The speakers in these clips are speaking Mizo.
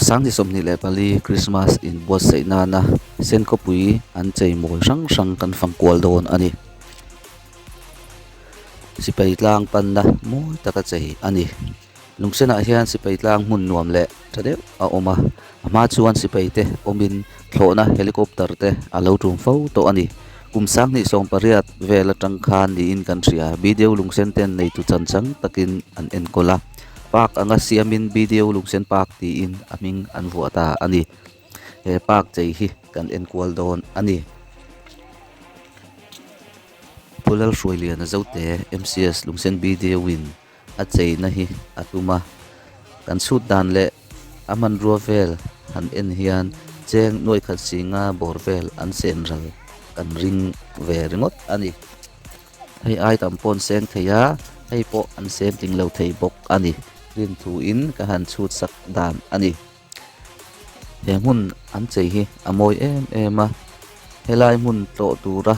2024 Krismas inbuatsaih nana Senkhawpui an cheimawi hrang hrang kan fang kual dawn a ni. Sipai tlang panna mawi taka chei a ni. Lungsenah hian sipai tlang hmun nuam leh tha deuh a awm a, a hma chuan sipai te awmin thlawhna helicopter te a lo tum fo tawh a ni. Kum 2018 vel atang khan niin kan hria, BDO Lungsen ten neitu chan chang takin an enkawl a, park anga siamin BDO Lungsen Park tiin a hming an vuah ta a ni. He park chei hi kan enkual dawn a ni. Pu Lalhruailiana Zote, MCS Lungsen BDO in a cheina hi a tum a, kan chhut dan leh a hmanrua vel han en hian cheng nuai khat singa bawr vel an sen ral kan ring ve ringawt a ni. Hei ai tam pawh an seng thei a, hei pawh an sem tling lo thei bawk a ni. Rin thuin ka han chhut sak dan a ni. He hmun an chei hi a mawi em em a, helai hmun tlawh tura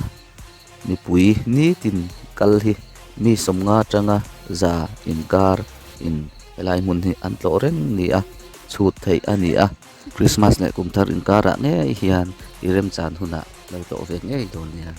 mipui nitin kal hi mi sawmnga atanga za inkar in helai hmun hi an tlawh reng ni a, chhut theih a ni a, Christmas leh kum thar inkarah ngei hian i remchan hunah lo tlawh ve ngei dawn nia.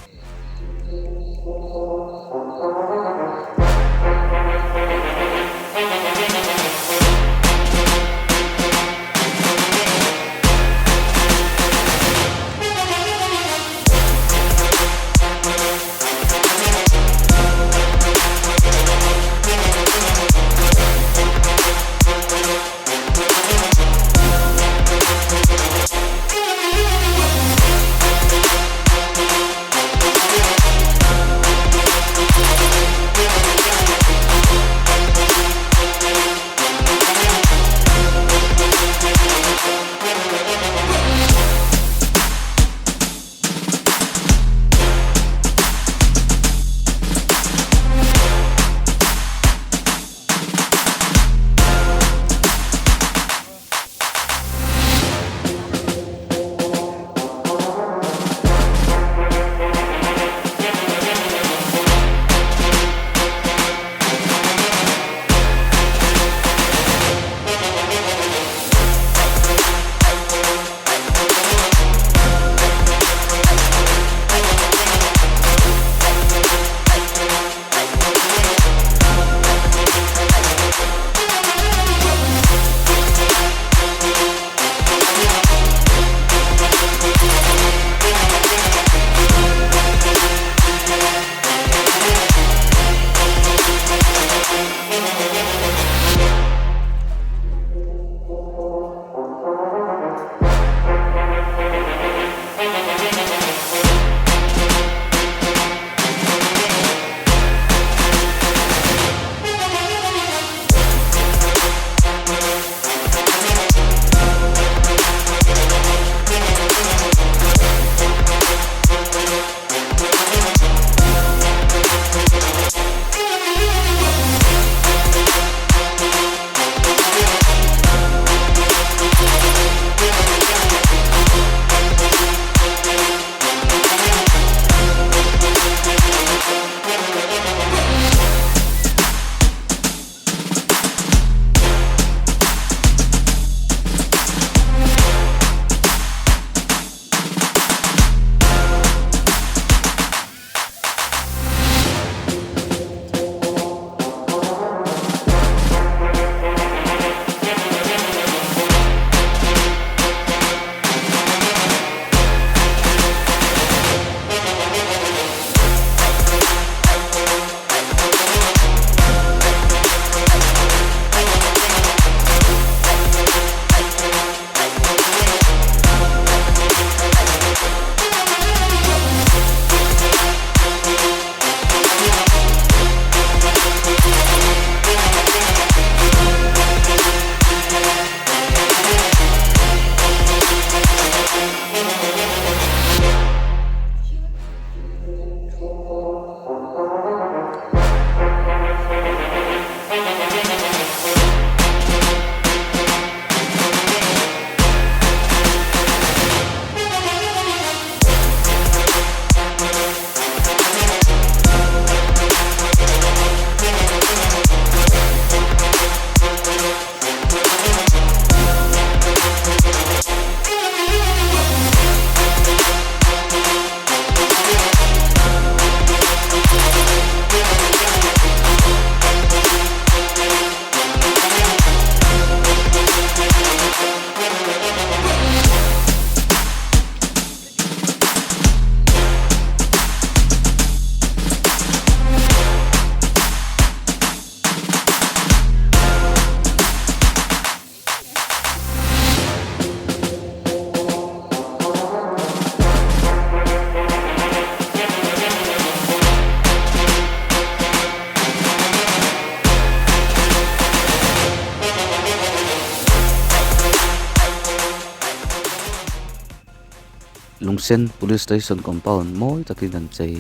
Lungsen Police Station compound mawi takin an chei.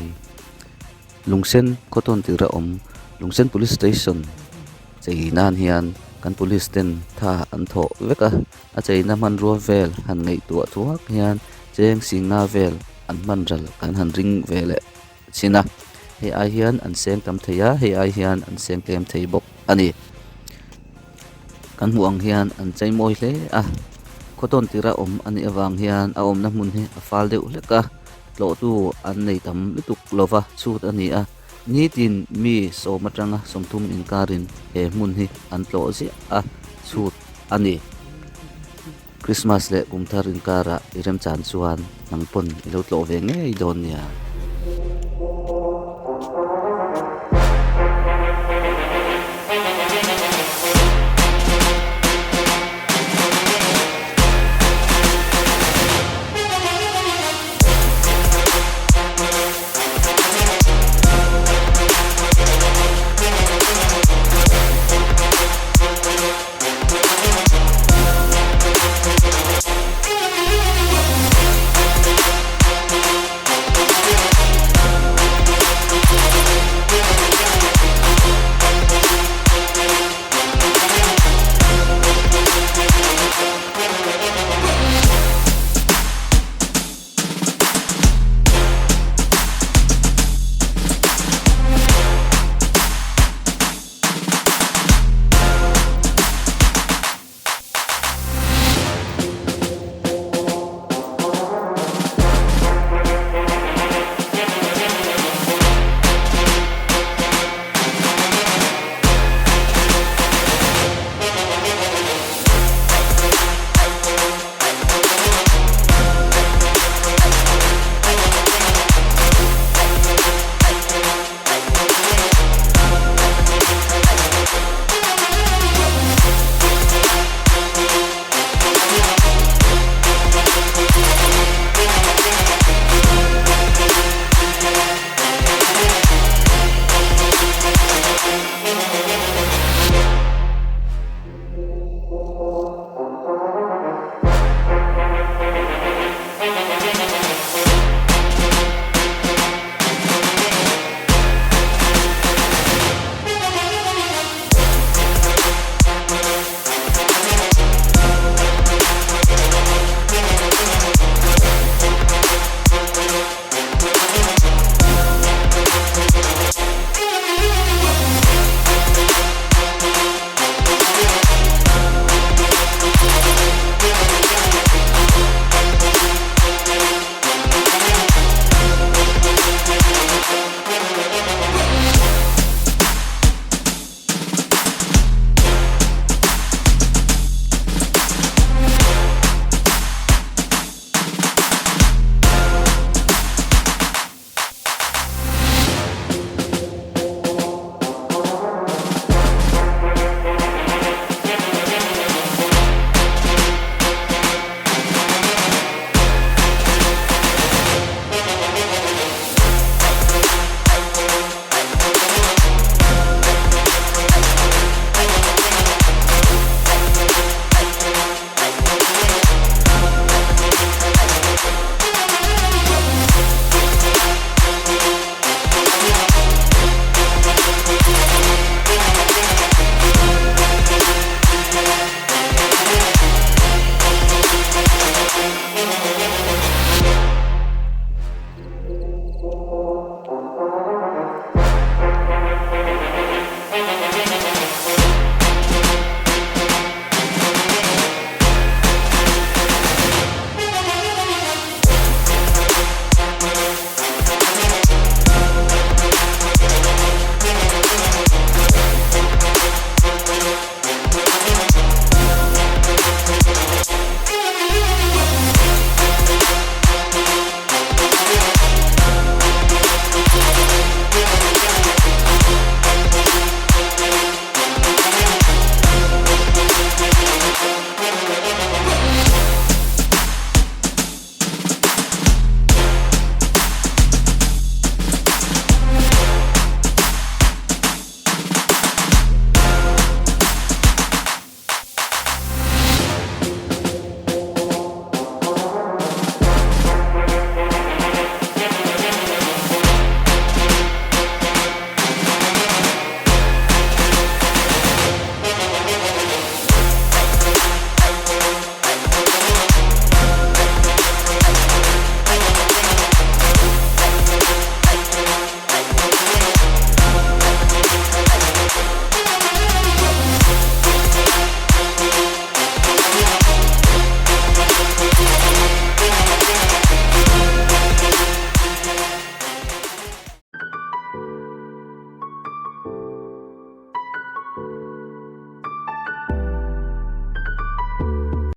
Lungsen khaw tawn tir a awm Lungsen Police Station chei nan hian kan police ten tha an thawh vek a, a cheina hmanrua vel han ngaihtuah thuak hian cheng singna vel an hman ral kan han ring ve leh thin a, hei ai hian an seng tam thei a, hei ai hian an seng tlem thei bawk a ni. Kan hmuh ang hian an chei mawi hle a, khaw tawn tira awm a nih avang hian a awmna hmun hi a fal deuh hlek a. Tlawhtu an nei tam lutuk lova chhut a ni a, nitin mi sawm atanga 30 inkarin he hmun hi an tlawh ziah a chhut a ni. Krismas leh kum thar inkarah i remchan chuan nang pawn i lo tlawh ve ngei dawn nia.